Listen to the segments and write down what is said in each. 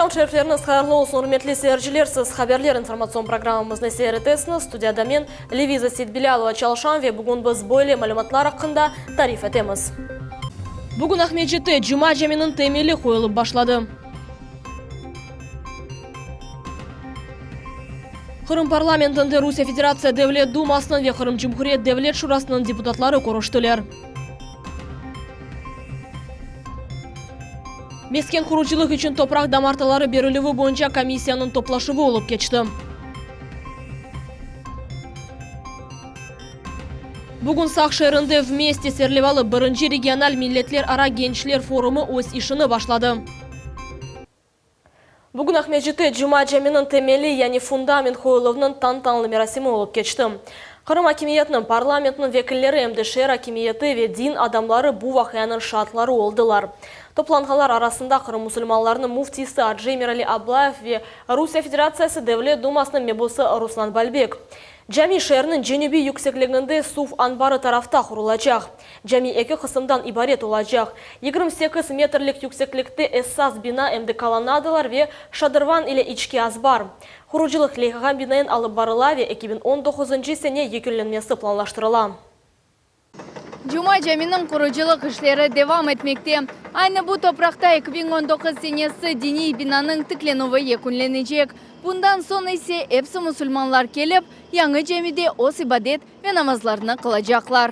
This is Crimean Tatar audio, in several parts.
Aqşam şerifleriñiz hayırlı olsun, ürmetli seyirciler! Siz Haberler informatsion programmamıznı seyir etesiñiz. Studiyada men, Leviza Seytbilâlova, çalışam ve bugün biz böyle malümatlar aqqında tarif etemiz. Bugün Aqmescitte Cuma caminiñ temeli qoyulıp başladı. Qırım parlamentinde Rusiye Federatsiya Devlet Dumasınıñ ve Qırım Cumhuriyet Devlet Şurasınıñ deputatları körüştiler. Mesken qurucılıq içün topraq damartıları berilüvi boyunca komissiyanıñ toplaşuvı olıp keçti. Bugün Saq şeerinde Vmeste serlevalı birinci regional milletlerara gençler forumı öz işini başladı. Bugün Aqmescitte Cuma caminiñ temeli, yani fundament qoyuluvınıñ tantanalı merasimi olıp keçti. Qırım akimiyetiniñ, parlamentniñ vekilleri, em de şeer akimiyeti ve din adamları bu vaqianıñ şaatları oldılar. Toplanğanlar arasında Qırım musulmanlarınıñ müftisi Acı Emirali Ablayev ve Rusiye Federatsiyası Devlet Dumasınıñ mebusı Ruslan Balbek. Cami şeerniñ cenübiy yüksekliginde suv anbarı tarafta qurulacaq. Cami eki qısımdan ibaret olacaq, 28 metrlik yükseklikte esas bina em de kolonnadalar ve şadırvan ile içki azbar. Qurucılıq leyhağa binaen alıp barıla ve 2019-ncı sene yekünlenmesi planlaştırıla. Cuma caminiñ qurucılıq işleri devam etmekte. Aynı bu topraqta 2019 senesi diniy binanıñ tiklenüvi yekünlenecek. Bundan soñ ise epsi musulmanlar kelip, yañı camide öz ibadet ve namazlarını qılacaqlar.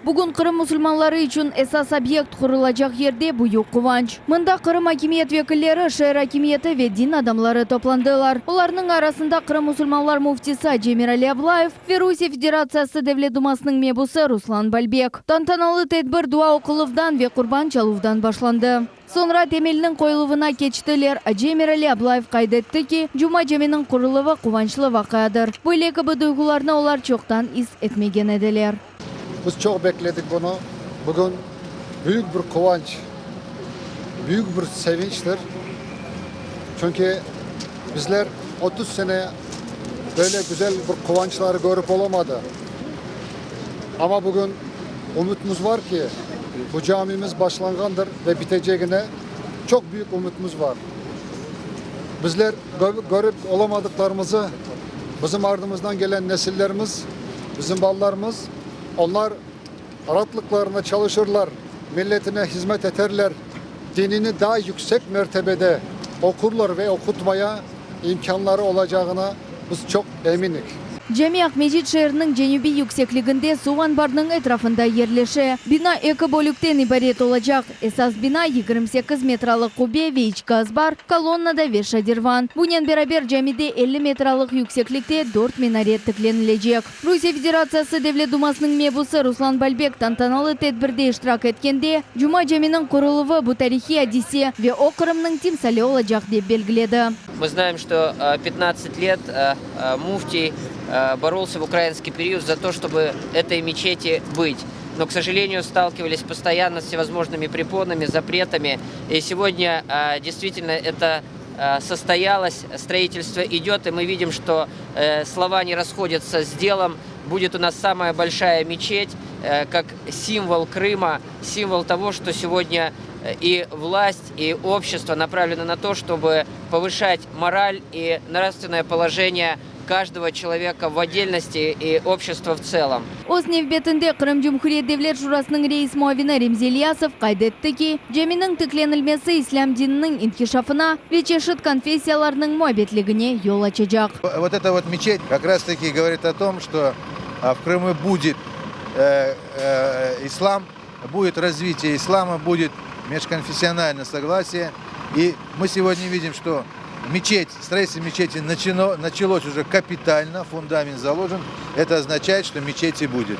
Bugün Qırım musulmanları içün esas obyekt qurulacaq yerde büyük quvanç. Mında Qırım akimiyet vekilleri, şeer akimiyeti ve din adamları toplandılar. Olarnıñ arasında Qırım musulmanlar müftisi Acı Emirali Ablayev ve Rusiye Federatsiyası Devlet Dumasınıñ mebusı Ruslan Balbek. Tantanalı tedbir dua oquluvdan ve qurban çaluvdan başlandı. Soñra temelniñ qoyuluvına keçtiler. Acı Emirali Ablayev qayd etti ki, Cuma caminiñ quruluvı quvançlı vaqiadır. Böyle kibi duyğularnı olar çoqtan is etmegen ediler. Biz çoq bekledik bunı. Bugün büyük bir quvanç, büyük bir sevinçtir. Çünki bizler 30 sene böyle güzel bir quvançları körip olamadı. Amma bugün ümütimiz var ki, bu camimiz başlanğandır ve bitecegine çoq büyük ümütimiz var. Bizler körip olamadıqlarımızı bizim ardımızdan gelen nesillerimiz, bizim balalarımız, onlar raatlıqlarında çalışırlar, milletine hizmet eterler, dinini daa yüksek mertebede oqurlar ve oqutmaya imkânları olacağına biz çoq eminik. Cami Aqmescit şeeriniñ cenübiy yüksekliginde suv anbarınıñ etrafında yerleşe. Bina eki bölükten ibaret olacaq, esas bina, 28 metralıq qubbe ve içki azbar, kolonnada ve şadirvan. Bunen beraber camide 50 metralıq yükseklikte dört minaret tiklenilecek. Rusiye Federatsiyası Devlet Dumasınıñ mebusı Ruslan Balbek tantanalı tedbirde iştirak etkende, Cuma caminiñ quruluvı bu tarihiy adise ve o Qırımnıñ timsali olacaq, dep belgiledi. Mı znaem, çto 15 let müftiy borolsâ v ukrainskiy period za to, çtoby etoy meçeti bıt. No, k sojaleniyu, stalkivalis postoyanno s vsevozmojnymi preponami, zapretami. I segodnâ deystvitelno eto sostoyalos, stroitelstvo idet, i mı vidim, çto slova ne rashodyatsâ s delom, budet u nas samaya bolşaya meçet, kak simvol Krıma, simvol togo, çto segodnâ i vlast, i obşçestvo napravleno na to, çtoby povışat moral i nravstvennoye polojeniye kajdogo çeloveka v otdelnosti i obşçestvo v tselom. Öz nevbetinde Qırım Cumhuriyet Devlet Şurasınıñ reis muavini Remzi İlyasov qayd etti ki, caminiñ tiklenilmesi islâm dininiñ inkişafına ve çeşit konfessiyalarnıñ muabbetligine yol açacaq. Vot eta vot meçet kak raz taki govorit o tom, çto v Krımu budet islam, budet razvitiye islama, budet межконфессиональное согласие. И мы сегодня видим, что мечеть, строительство мечети началось уже капитально, фундамент заложен. Это означает, что мечети будет.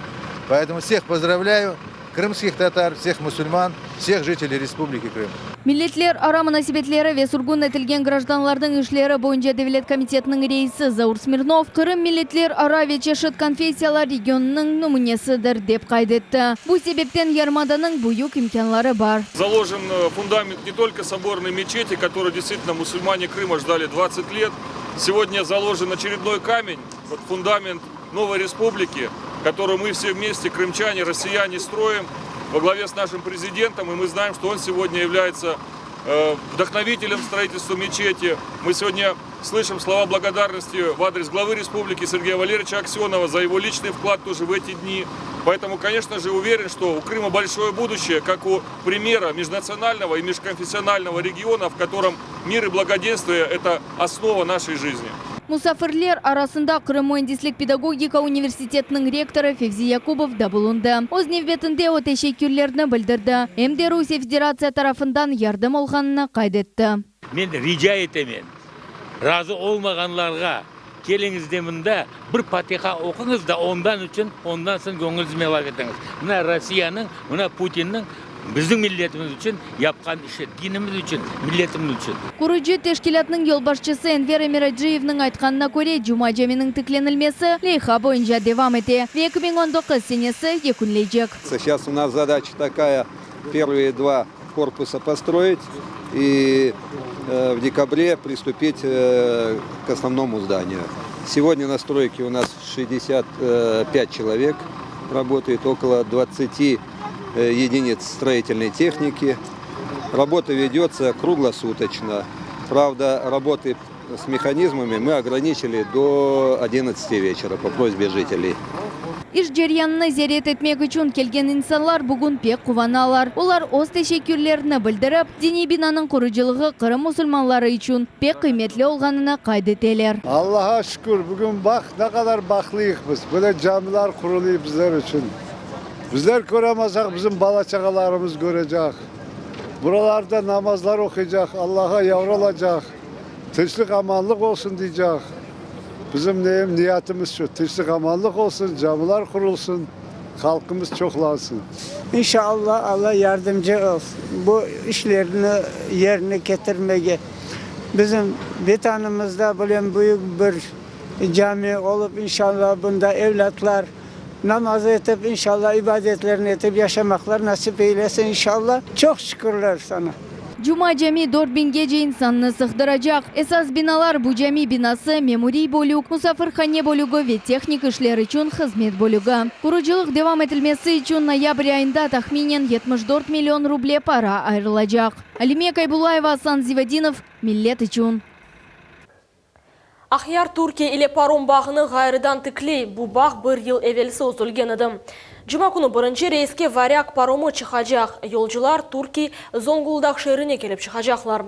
Поэтому всех поздравляю, крымских татар, всех мусульман, всех жителей Республики Крым. Milletlerara munasebetleri ve sürgün etilgen grajdanlarnıñ işleri boyunca devlet komitetiniñ reisi Zaur Smirnov, Qırım milletlerara ve çeşit konfessiyalar regionınıñ nümünesidir, dep qayd etti. Bu sebepten yarımadanıñ büyük imkânları bar. Zalojen fundament ne tolko sobornoy meçeti, kotoruyu deystvitelno musulmane Krıma ždali 20 let, segodnâ zalojen oçerednoy kamen, vot fundament novoy respubliki, kotoruyu mı vse vmeste, krımçane, rossiyane, stroim. во главе с нашим президентом, и мы знаем, что он сегодня является э, вдохновителем строительства мечети. Мы сегодня слышим слова благодарности в адрес главы республики Сергея Валерьевича Аксенова за его личный вклад тоже в эти дни. Поэтому, конечно же, уверен, что у Крыма большое будущее, как у примера межнационального и межконфессионального региона, в котором мир и благоденствие – это основа нашей жизни. Musafirler arasında Qırım müendislik pedagogika universitetiniñ rektorı Fevzi Yakubov da bulundı. Öz nevbetinde o teşekkürlerini bildirdi, em de Rusiye Federatsiya tarafından yardım olğanını qayd etti. Men rica etemen, razı olmağanlarğa, keliñiz de mında bir fatiha oquñız da, ondan içün, ondan soñ göñüliñizme laf etiñiz. Mına Rossiyanıñ, mına Putinniñ bizim milletimiz içün yapqan işi, dinimiz içün, milletimiz içün. Qurucı teşkilâtnıñ yolbaşçısı Enver Emiraciyevniñ aytqanına köre, Cuma caminiñ tiklenilmesi leyha boyunca devam ete ve 2019 senesi yekünleycek. Сейчас у нас задача такая, первые два корпуса построить и в декабре приступить к основному зданию. Сегодня на стройке у нас 65 человек работает, около 20 единиц строительной техники. Работа ведется круглосуточно. Правда, работы с механизмами мы ограничили до 11 вечера по просьбе жителей. İş ceryanını ziyaret etmek içün kelgen insanlar bugün pek quvanalar. Olar öz teşekkürlerini bildirip, diniy binanıñ qurucılığı Qırım musulmanları içün pek qıymetli olğanını qayd eteler. Allağa şükür, bugün baq, ne qadar bahtlıyıq biz, böyle camiler quruluy bizler içün. Bizler köremasaq, bizim bala-çağalarımız körecek. Buralarda namazlar oquycaq, Allağa yar olacaq, tınçlıq, amanlıq olsun deycek. Bizim neyim, niyetimiz şu, tınçlıq, amanlıq olsun, camiler qurulsın, halqımız çoqlansın. İnşallah Alla yardımcı olsun bu işlerni yerine ketirmege. Bizim Vetanımızda böyle büyük bir cami olıp, inşallah bunda evlâtlar namaz etip, inşallah ibadetlerini etip yaşamaqlar nasip eylesin, inşallah. Çoq şükürler sana. Cuma cami dört biñgece insannı sığdıracaq. Esas binalar bu cami binası, memuriy bölük, musafirhane bölügi ve tehnik işler içün hızmet bölügi. Qurucılıq devam etilmesi içün noyabr ayında tahminen 74 million ruble para ayırılacaq. Alime Kaybullayeva, Asan Zivadinov, Millet içün. Aqyar Türkiye ile parom bağını ğayrıdan tikley. Bu bağ bir yıl evelsi üzülgen edi. Cuma künü birinci reyske Varyag paromı çıqacaq. Yolcular Türkiy Zonguldak şeerine kelip çıqacaqlar.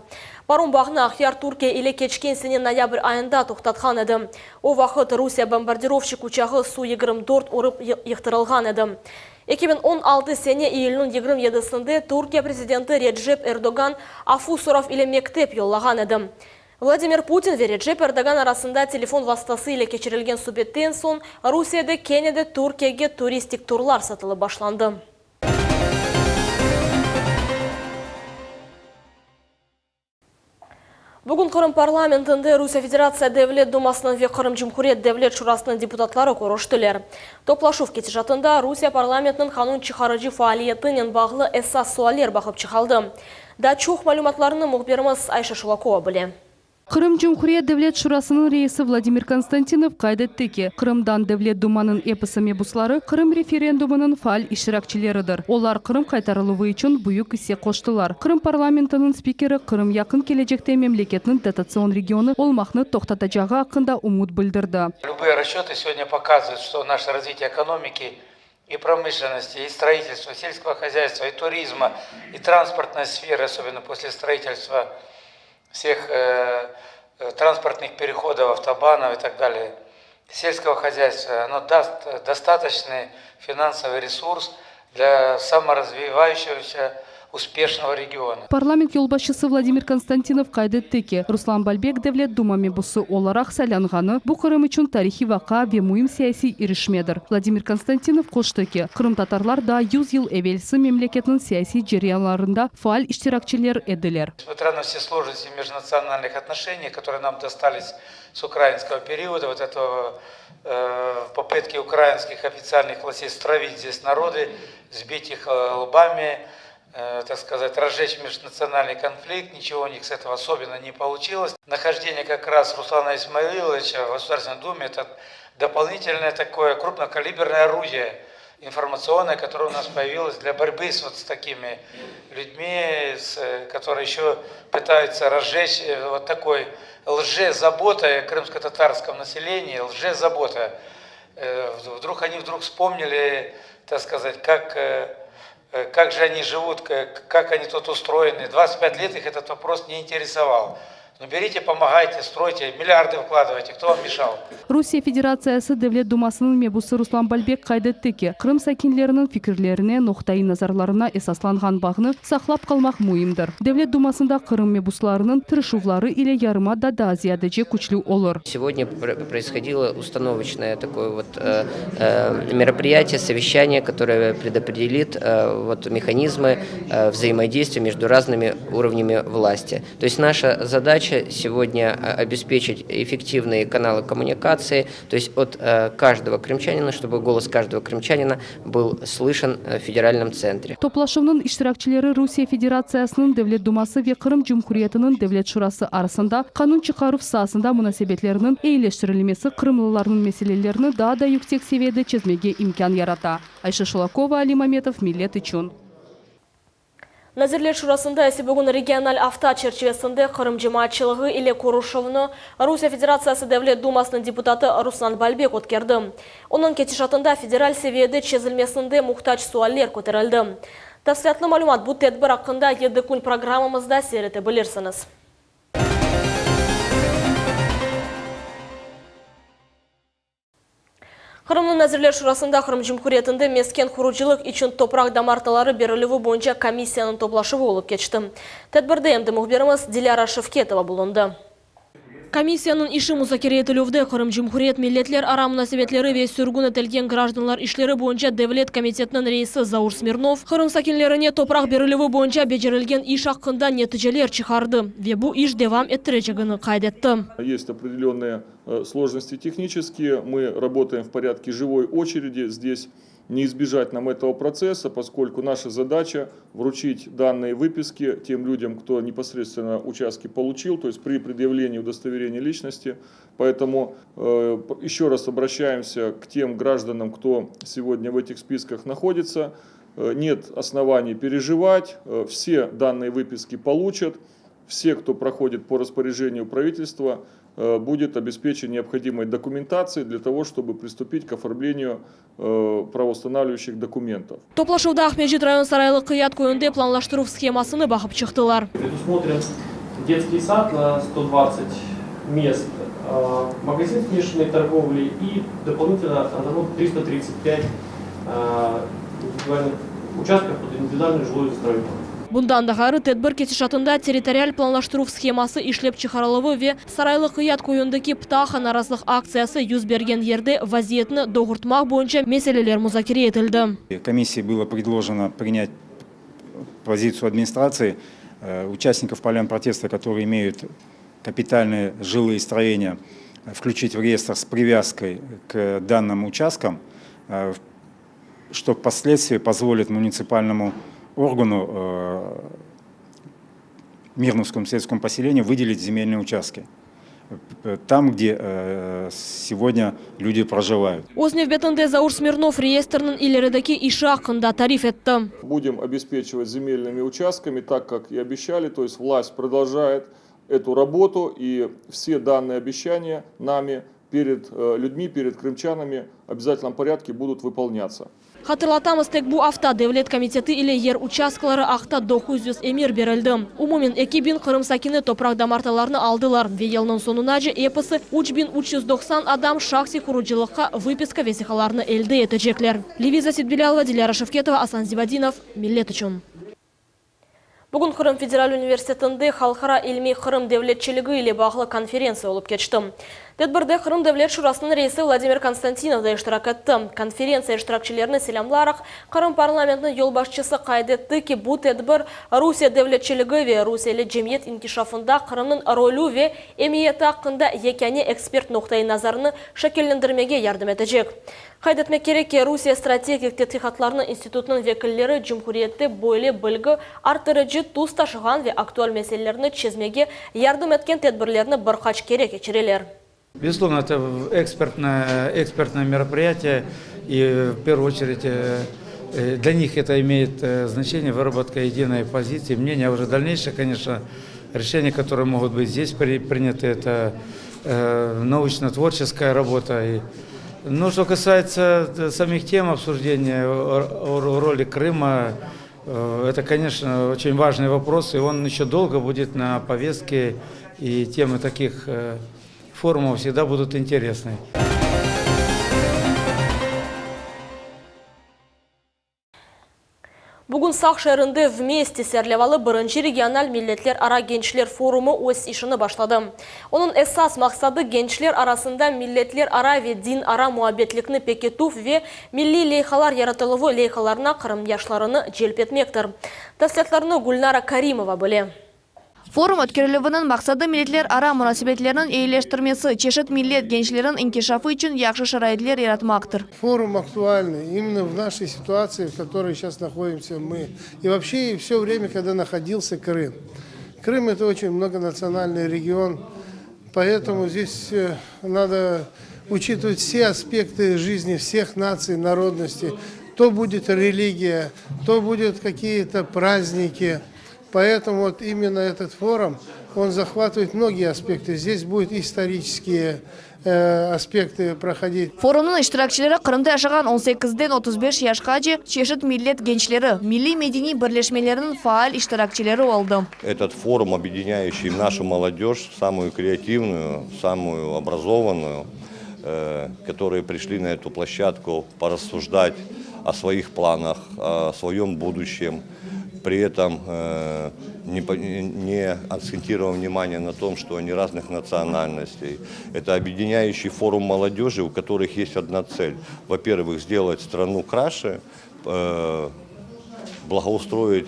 Parom bağını Aqyar Türkiye ile keçken sene noyabr ayında toqtatqan edi. O vaqıt Rusiye bombardirovşik uçağı Su 24 urıp yıqtırılğan edi. 2016 sene iyülniñ 27-sinde Türkiye prezidenti Recep Erdoğan afu sorav ile mektep yollağan edi. Vladimir Putin ve Recep Erdoğan arasında telefon vastası ile keçirilgen subetten soñ Rusiyede kene de Türkiyege turistik turlar satılıp başlandı. Bugün Qırım parlamentinde Rusiye Federatsiya Devlet Dumasınıñ ve Qırım Cumhuriyet Devlet Şurasınıñ deputatları körüştiler. Toplaşuv ketişatında Rusiye parlamentiniñ qanun çıqarıcı faaliyetinen bağlı esas sualler baqıp çıqaldı. Daa çoq malümatlarnı mühbirimiz Ayşe Şulakova bile. Qırım Cumhuriyet Devlet Şurasınıñ reisi Vladimir Konstantinov qayd etti ki, Qırımdan Devlet Dumanıñ episi mebusları Qırım referendumınıñ faal iştirakçileridir. Olar Qırım qaytarıluvı içün büyük isse qoştılar. Qırım parlamentiniñ spikeri Qırım yaqın kelecekte memleketniñ dotatsion regionı olmaqnı toqtatacağı aqqında ümüt bildirdi. Любые расчеты сегодня показывают, что наше развитие экономики и промышленности, и строительства, сельского хозяйства, и туризма, и транспортной сферы, особенно после строительства всех э, э, транспортных переходов, автобанов и так далее, сельского хозяйства, оно даст достаточный финансовый ресурс для саморазвивающегося успешного региона. Parlament yolbaşçısı Vladimir Konstantinov qayd etti ki, Ruslan Balbek Devlet Duma mebusı olaraq saylanğanı bu Qırım içün tarihiy vaqia ve müim siyasiy irişmedir. Vladimir Konstantinov qoştı ki, qırımtatarlar daa 100 yıl evelsi memleketniñ siyasiy ceryanlarında faal iştirakçiler ediler. Несмотря на все сложности межнациональных отношений, которые нам достались с украинского периода, вот этого э, попытки украинских официальных властей стравить здесь народы, сбить их э, лбами, э, так сказать, разжечь межнациональный конфликт, ничего у них с этого особенно не получилось. Нахождение как раз Руслана Исмаиловича в Государственной Думе – это дополнительное такое крупнокалиберное орудие. Информационная, которая у нас появилась для борьбы с вот с такими людьми, с, которые еще пытаются разжечь вот такой лжезаботой о крымско-татарском населении, лжезабота. Вдруг они вдруг вспомнили, так сказать, как, как же они живут, как, как они тут устроены. 25 лет их этот вопрос не интересовал. Ну берите, помогайте, стройте, миллиарды вкладывайте, кто вам мешал? Rusiye Federatsiyası Devlet Dumasınıñ mebusı Ruslan Balbek qayd etti ki, Qırım sakinleriniñ fikirlerine, noqtaiy nazarlarına esaslanğan bağnı saqlap qalmaq müimdir. Devlet Dumasında Qırım mebuslarınıñ tırışuvları ile yarımada daa ziyadece küçlü olur. Сегодня происходило установочное такое вот э, э, мероприятие, совещание, которое предопределит э, вот механизмы взаимодействия между разными уровнями власти. То есть наша задача сегодня обеспечить эффективные каналы коммуникации, то есть от каждого крымчанина, чтобы голос каждого крымчанина был слышен в федеральном центре. Toplaşuvnıñ iştirakçileri Rusiye Federatsiyasınıñ Devlet Duması ve Qırım Cumhuriyetiniñ Devlet Şurası arasında qanun çıqaruv saasında munasebetlerniñ eyileştirilmesi qırımlılarnıñ meselelerini daa da yüksek seviyede çezmege imkân yarata. Ayşe Şulakova, Ali Mametov, Millet içün. Nazirler Şurasında ise bugün regional afta çerçivesinde Qırım cemaatçılığı ile körüşüvni Rusiye Federatsiyası Devlet Dumasınıñ deputatı Ruslan Balbek ötkerdi. Onıñ ketişatında federal seviyede çezilmesinde muhtac sualler köterildi. Tafsilâtlı malümat bu tedbir aqqında Yedi kün programmamızda seyir ete bilirsiñiz. Qırımnıñ Nazirler Şurasında Qırım Cumhuriyetinde mesken qurucılıq içün topraq damartıları berilüvi boyunca komissiyanıñ toplaşuvı olıp keçti. Tedbirde em de mühbirimiz Dilâra Şevketova bulundı. Komissiyanıñ işi muzakere etilüvde Qırım Cumhuriyet milletlerara munasebetleri ve sürgün etilgen grajdanlar işleri boyunca devlet komitetiniñ reisi Zaur Smirnov Qırım sakinlerine topraq berilüvi boyunca becerilgen iş aqqında neticeler çıqardı ve bu iş devam ettirecegini qayd etti. Есть определенные сложности технические. Мы работаем в порядке живой очереди. Здесь не избежать нам этого процесса, поскольку наша задача вручить данные выписки тем людям, кто непосредственно участки получил, то есть при предъявлении удостоверения личности. Поэтому э, еще раз обращаемся к тем гражданам, кто сегодня в этих списках находится. Э, нет оснований переживать, э, все данные выписки получат. Все, кто проходит по распоряжению правительства, э, будет обеспечен необходимой документацией для того, чтобы приступить к оформлению э, правоустанавливающих документов. Toplaşuvda Aqmescit rayon Saraylı Qıyat köyünde planlaştıruv shemasını baqıp çıqtılar. Предусмотрен детский сад на 120 мест, э, магазин смешанной торговли и дополнительно 335 индивидуальных участков под индивидуальную жилую застройку. Bundan da ğayrı tedbir ketişatında territorial planlaştıruv sheması işlep çıqarıluvı ve Saraylı Qıyat köyündeki Ptaha narazılıq aktsiyası yüz bergen yerde vaziyetni doğurtmaq boyunca meseleler muzakere etildi. Комиссии было предложено принять позицию администрации э, участников полян протеста, которые имеют капитальные жилые строения, включить в реестр с привязкой к данным участкам, э, что впоследствии позволит муниципальному органу э, Мирновскому сельскому поселению выделить земельные участки там, где э, сегодня люди проживают. Öz nevbetinde Заур Смирнов реестрniñ ilerideki işi aqqında tarif etti. Будем обеспечивать земельными участками, так как и обещали, то есть власть продолжает эту работу и все данные обещания нами перед э, людьми, перед крымчанами в обязательном порядке будут выполняться. Hatırlatamız tek bu afta devlet komiteti ile yer uçastkaları aqta 900 emir berildi. Umumen 2000 Qırım sakini topraq damartılarını aldılar ve yılnıñ soñunace episi 3390 adam şahsiy qurucılıqqa vıpiska vesiqalarını elde etecekler. Leviza Sitbilâlova, Dilâra Şevketova, Asan Zivadinov, Millet içün. Bugün Qırım Federal Universitetinde Halqara ilmiy Qırım devletçiligi ile bağlı konferentsiya olıp keçti. Tedbirde Qırım Devlet Şurasınıñ reisi Vladimir Konstantinov da iştirak etti. Konferentsiya iştirakçilerini selâmlayaraq, Qırım parlamentiniñ yolbaşçısı qayd etti ki, bu tedbir Rusiye devletçiligi ve Rusiyeli cemiyet inkişafında Qırımnıñ rolü ve emiyeti aqqında yekâne ekspert noqtaiy nazarını şekillendirmege yardım etecek. Qayd etmek kerek ki, Rusiye strategik tedqiqatlarınıñ institutınıñ vekilleri cumhuriyette böyle bilgi arttırıcı tüs taşığan ve aktual meselelerni çezmege yardım etken tedbirlerni bir qaç kere keçireler. Безусловно, это экспертное, экспертное мероприятие. И в первую очередь э, э, для них это имеет э, значение выработка единой позиции, мнения. А уже дальнейшее, конечно, решения, которые могут быть здесь приняты, это научно-творческая работа. И, ну, что касается самих тем обсуждения о роли Крыма, это, конечно, очень важный вопрос, и он еще долго будет на повестке, и темы таких форумов всегда будут интересны. Bugün Saq şeerinde Vmeste serlevalı birinci regional milletlerara gençler forumı öz işini başladı. Onıñ esas maqsadı gençler arasında milletlerara ve dinara muabbetlikni pekitüv ve milliy leyhalar yaratıluvı leyhalarına Qırım yaşlarını celp etmektir. Tafsilâtlarnı Gülnara Karimova bile. Forum ötkerilüviniñ maqsadı milletlerara munasebetlerniñ eyileştirmesi, çeşit millet gençleriniñ inkişafı içün yahşı şaraitler yaratmaqtır. Форум актуальный именно в нашей ситуации, в которой сейчас находимся мы. И вообще и все время, когда находился Крым. Крым – это очень многонациональный регион, поэтому здесь э, надо учитывать все аспекты жизни всех наций, народностей. То будет религия, то будут какие-то праздники. Поэтому вот именно этот форум, он захватывает многие аспекты. Здесь будут исторические э, аспекты проходить. Forumnıñ iştirakçileri Qırımda yaşağan on sekizden 35 yaşqace çeşit millet gençleri, milliy-medeniy birleşmeleriniñ faal iştirakçileri oldı. Этот форум, объединяющий нашу молодежь, самую креативную, самую образованную, э, которые пришли на эту площадку порассуждать о своих планах, о своем будущем, при этом э, не, не акцентировав внимание на том, что они разных национальностей. Это объединяющий форум молодежи, у которых есть одна цель. Во-первых, сделать страну краше, э, благоустроить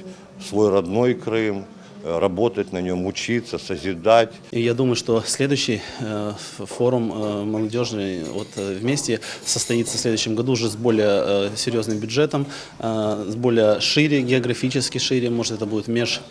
свой родной Крым, э, работать на нем, учиться, созидать. И я думаю, что следующий э, форум э, молодежный вот, вместе состоится в следующем году уже с более серьезным бюджетом, с более шире, географически шире, может это будет меж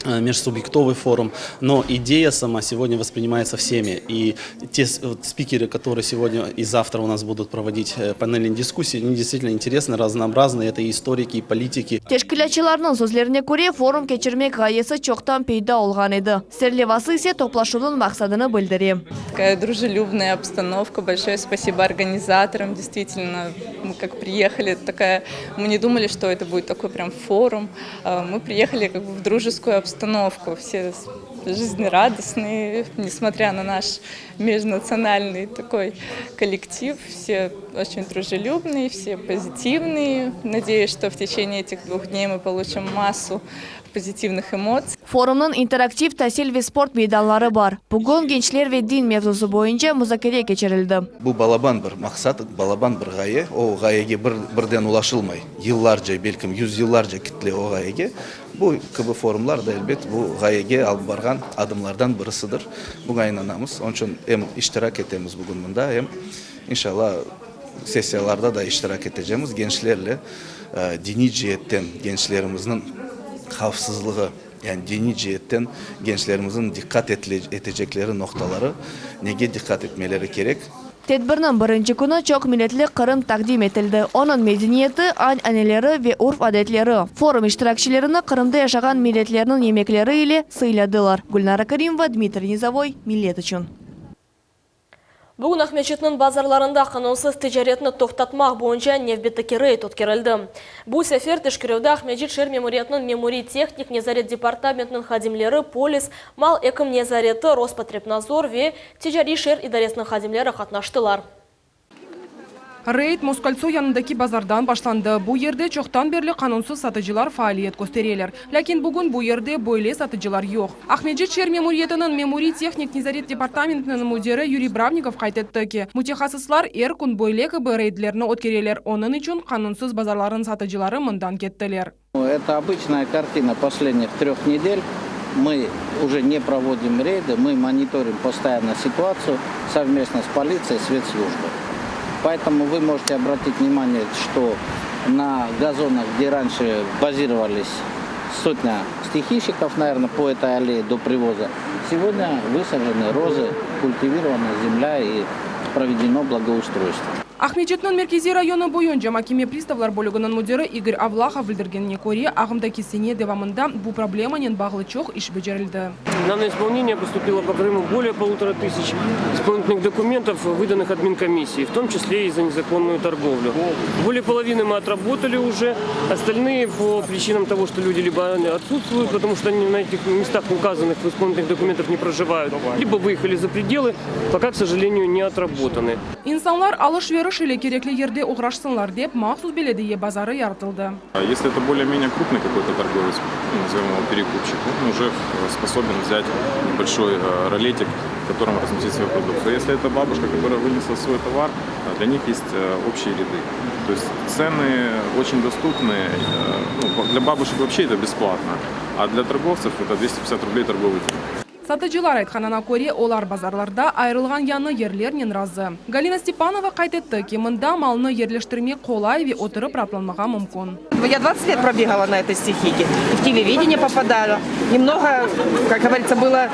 межсубъектовый форум, но идея сама сегодня воспринимается всеми. И те вот, спикеры, которые сегодня и завтра у нас будут проводить панельные дискуссии, они действительно интересны, разнообразны. Это и историки, и политики. Teşkilâtçılarnıñ sözlerine köre, forum keçirmek ğayesi çoqtan peyda olğan edi. Serlevası ise toplaşuvnıñ maqsadını bildire. Такая дружелюбная обстановка. Большое спасибо организаторам. Действительно, мы как приехали, такая, мы не думали, что это будет такой прям форум. Мы приехали как бы в дружескую обстановку. Все жизнерадостные, несмотря на наш межнациональный такой коллектив. Все очень дружелюбные, все позитивные. Надеюсь, что в течение этих двух дней мы получим массу позитивных эмоций. Forumnıñ interaktiv tasil ve sport meydanları bar. Bugün gençler ve din mevzusı boyunca muzakere keçirildi. Bu balaban bir maqsat, balaban bir ğaye. O ğayege bir, birden ulaşılmay. Yıllarca, belkim yüzyıllarca ketile o ğayege. Bu kibi forumlar da elbet bu ğayege alıp barğan adımlardan birisidir. Buña inanamız. Onıñ içün em iştirak etemiz bugün mında, em inşalla sessiyalarda da iştirak etecekmiz gençlerle diniy ceetten gençlerimizniñ havfsızlığı, yani diniy ceetten gençlerimizniñ diqqat etecekleri noqtaları, nege diqqat etmeleri kerek. Tedbirniñ birinci künü çoq milletli Qırım taqdim etildi. Onıñ medeniyeti, ananeleri ve urf-adetleri. Forum iştirakçilerini Qırımda yaşağan milletlerniñ yemekleri ile sıyladılar. Gülnara Karimova, Dmitriy Nizovoy, Millet içün. Bugün Aqmescitniñ bazarlarında qanunsız ticaretni toqtatmaq boyunca nevbetteki reyd ötkerildi. Bu sefer teşkerüvde Aqmescit şeer memuriyetiniñ memuriy-tehnik nezaret departamentiniñ hadimleri, polis, mal ekim nezareti, Rospotrebnadzor ve ticariy şeer idaresiniñ hadimleri qatnaştılar. Reyd Moskoltso yanındaki bazardan başlandı. Bu yerde çoqtan berli qanunsız satıcılar faaliyet köstereler. Lâkin bugün bu yerde böyle satıcılar yoq. Aqmescit şeer memuriyetiniñ memuriy-tehnik nezaret departamentiniñ müdiri Yuriy Bravnikov qayd etti ki, mütehassıslar er kün böyle kibi reydlerni ötkereler, onıñ içün qanunsız bazarlarnıñ satıcıları mından kettiler. Это обычная картина последних трех недель. Мы уже не проводим рейды, мы мониторим постоянно ситуацию совместно с полицией, спецслужбой. Поэтому вы можете обратить внимание, что на газонах, где раньше базировались сотня стихийщиков, наверное, по этой аллее до привоза, сегодня высажены розы, культивирована земля и проведено благоустройство. Aqmescitniñ Merkeziy rayonı boyunca makeme pristavlar bölüginiñ müdiri İgor Avlahov bildirgenine köre, ağımdaki sene devamında bu problemanen bağlı çoq iş becerildi. Нам на исполнение поступило по Крыму более полутора тысяч исполнительных документов, выданных админкомиссией, в том числе и за незаконную торговлю. Более половины мы отработали уже, остальные по причинам того, что люди либо отсутствуют, потому что они на этих местах, указанных в исполнительных документах, не проживают, либо выехали за пределы, пока, к сожалению, не отработаны. İnsanlar alış-veriş ile kerekli yerde oğraşsınlar dep, mahsus belediye bazarı yaratıldı. Если это более-менее крупный какой-то торговец, ну, назовем его перекупщик, он уже способен взять небольшой ролетик, в котором разместить свою продукцию. Если это бабушка, которая вынесла свой товар, для них есть общие ряды. То есть цены очень доступны. Ну, для бабушек вообще это бесплатно, а для торговцев это 250 рублей торговый день. Satıcılar aytqanına köre, olar bazarlarda ayırılğan yañı yerlernen razı. Galina Stepanova qayd etti ki, mında malnı yerleştirmek qolay ve oturıp raatlanmağa mümkün. Я 20 лет пробегала на этой стихийке. В телевидение попадала. Немного, как говорится, было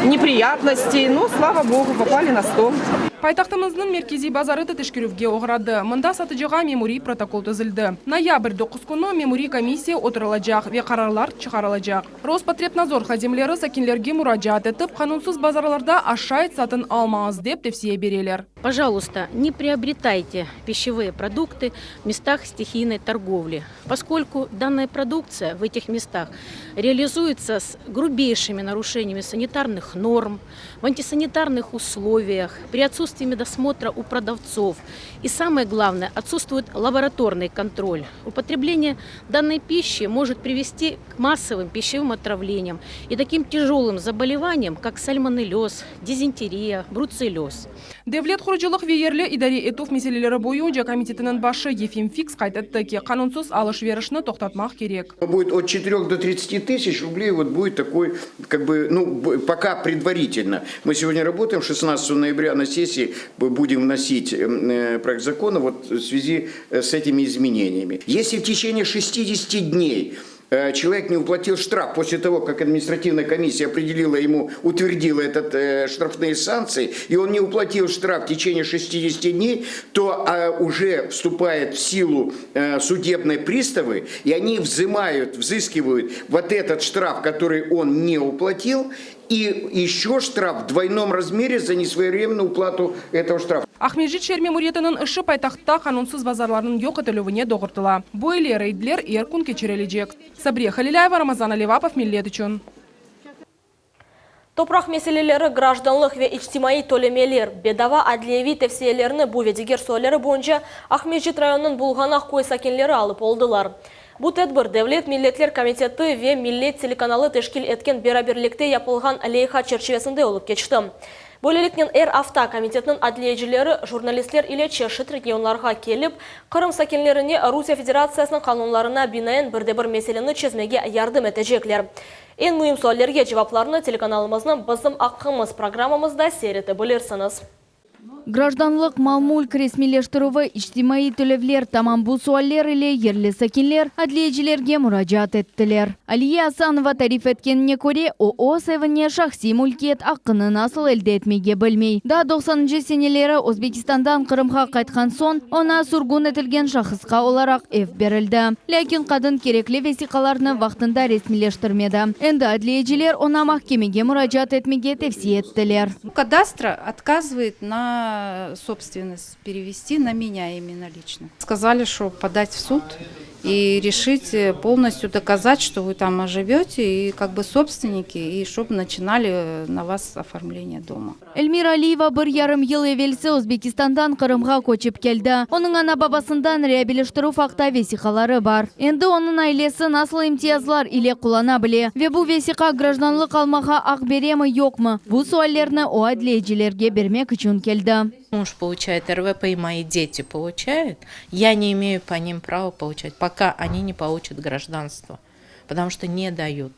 неприятностей. Но, слава богу, попали на стол. Paytahtımıznıñ merkeziy bazarı da teşkerüvge oğradı. Mında satıcığa memuriy protokol tizildi. Noyabr 9 künü memuriy komissiya oturılacaq ve qararlar çıqarılacaq. Rospotrebnadzor hadimleri sakinlerge muracaat etip, qanunsız bazarlarda aşayt satın almañız dep tevsiye bereler. Пожалуйста, не приобретайте пищевые продукты в местах стихийной торговли, поскольку данная продукция в этих местах реализуется с грубейшими нарушениями санитарных норм, в антисанитарных условиях, при отсутствии медосмотра у продавцов. И самое главное, отсутствует лабораторный контроль. Употребление данной пищи может привести к массовым пищевым отравлениям и таким тяжелым заболеваниям, как сальмонеллез, дизентерия, бруцеллез. Devlet qurucılıq ve yerli idare etüv meseleleri boyunca komitetiniñ başı Yefim Fiks qayd etti ki, qanunsız alış-verişni toqtatmaq kerek. Будет от 4 до 30 тысяч рублей, вот будет такой, как бы, ну, пока предварительно. Мы сегодня работаем, 16 ноября на сессии будем вносить э, проект закона вот в связи с этими изменениями. Если в течение 60 дней э, человек не уплатил штраф после того, как административная комиссия определила ему, утвердила этот э, штрафные санкции, и он не уплатил штраф в течение 60 дней, то э, уже вступает в силу э, судебные приставы, и они взимают, взыскивают вот этот штраф, который он не уплатил, и еще штраф в двойном размере за несвоевременную уплату этого штрафа. Aqmescit şeer memuriyetiniñ işi paytahtta qanunsız bazarlarnıñ yoq etilüvine doğrultıla. Böyle reydler er kün keçirilecek. Sabriye Halilâyeva, Ramazan Alivapov, Millet içün. Topraq meseleleri, grajdanlıq ve içtimaiy tölemeler, bedava adliyeviy tevsiyelerni bu ve diger sualleri boyunca Aqmescit rayonınıñ Bulğanaq köy sakinleri alıp oldılar. Bu tedbir Devlet milletler komiteti ve Millet telekanalı teşkil etken beraberlikte yapılğan leyha çerçivesinde olıp keçti. Böyleliknen er afta komitetniñ adliyecileri jurnalistler ile çeşit regionlarğa kelip, Qırım sakinlerine Rusiye Federatsiyasınıñ qanunlarına binaen bir de bir meseleni çezmege yardım etecekler. Eñ müim suallerge cevaplarnı telekanalımıznıñ Bizim aqqımız programmamızda seyir ete bilirsiñiz. Grajdanlıq, mal-mülk resmiyleştirüvi, içtimaiy tölevler, tamam bu sualler ile yerli sakinler adliyecilerge muracaat ettiler. Aliye Asanova tarif etkenine köre, o öz evine şahsiy mülkiyet aqqını nasıl elde etmege bilmey. Daa doqsanıncı seneleri Özbekistandan Qırımğa qaytqan soñ, oña sürgün etilgen şahısqa olaraq ev berildi. Lâkin qadın kerekli vesiqalarnı vaqtında resmiyleştirmedi. Endi adliyeciler oña mahkemege muracaat etmege tevsiye ettiler. Кадастра отказывает на собственность перевести на меня именно лично. Сказали, что подать в суд и решить э, полностью доказать, что вы там живете и как бы собственники, и чтобы начинали э, на вас оформление дома. Эльмира Алиева bir yarım yıl evelsi Özbekistandan Qırımğa köçip keldi. Onıñ ana-babasından reabilitleştirüv aqta vesiqaları bar. Endi onıñ ailesi nasıl imtiyazlar ile qullana bile ve bu vesiqa grajdanlıq almağa aq beremi yoqmı? Bu suallerni o adliyecilerge bermek içün keldi. Муж получает РВП и мои дети получают, я не имею по ним права получать, пока они не получат гражданство, потому что не дают.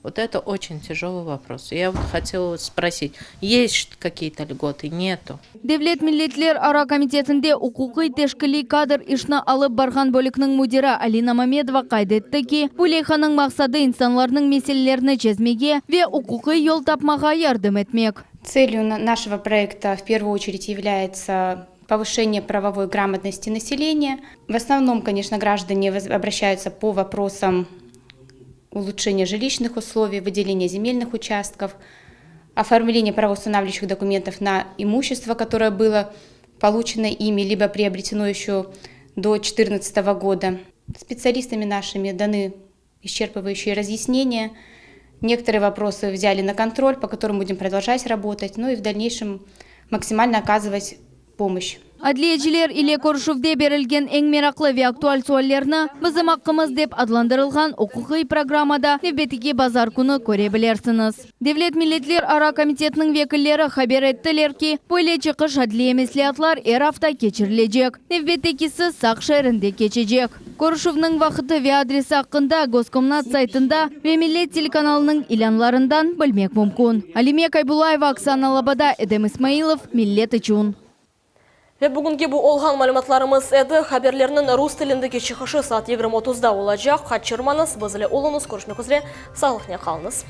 Вот это очень тяжелый вопрос. Я вот хотела вот спросить, есть какие-то льготы? Нету. Devlet milletler ara komitetinde uquqiy teşkiliy kadr işini alıp barğan bölükniñ müdiri Alina Mamedova qayd etti ki, bu leyhanıñ maqsadı insanlarnıñ meselelerini çezmege ve uquqiy yol tapmağa yardım etmek. Целью нашего проекта в первую очередь является. Повышение правовой грамотности населения. В основном, конечно, граждане обращаются по вопросам улучшения жилищных условий, выделения земельных участков, оформления правоустанавливающих документов на имущество, которое было получено ими, либо приобретено еще до 2014 года. Специалистами нашими даны исчерпывающие разъяснения. Некоторые вопросы взяли на контроль, по которым будем продолжать работать, ну и в дальнейшем максимально оказывать помощь. Adliyeciler ile körüşüvde berilgen eñ meraqlı ve aktual suallerni Bizim aqqımız dep adlandırılğan uquqiy programmada nevbetteki bazar künü köre bilersiñiz. Devlet milletlerara komitetiniñ vekilleri haber ettiler ki, böyle çıqış adliye mesleatlar er afta keçirilecek. Nevbettekisi Saq şeerinde keçecek. Körüşüvniñ vaqıtı ve adresi aqqında Goskomnats saytında ve Millet telekanalınıñ ilânlarından bilmek mümkün. Alime Kaybullayeva, Oksana Loboda, Edem İsmailov, Millet içün. Ve bugünki bu olğan malümatlarımız edi. Haberlerniñ rus tilindeki çıqışı saat 20:30da olacaq. Qaçırmañız, biz ile oluñız, körüşmek üzre, sağlıqnen qalıñız.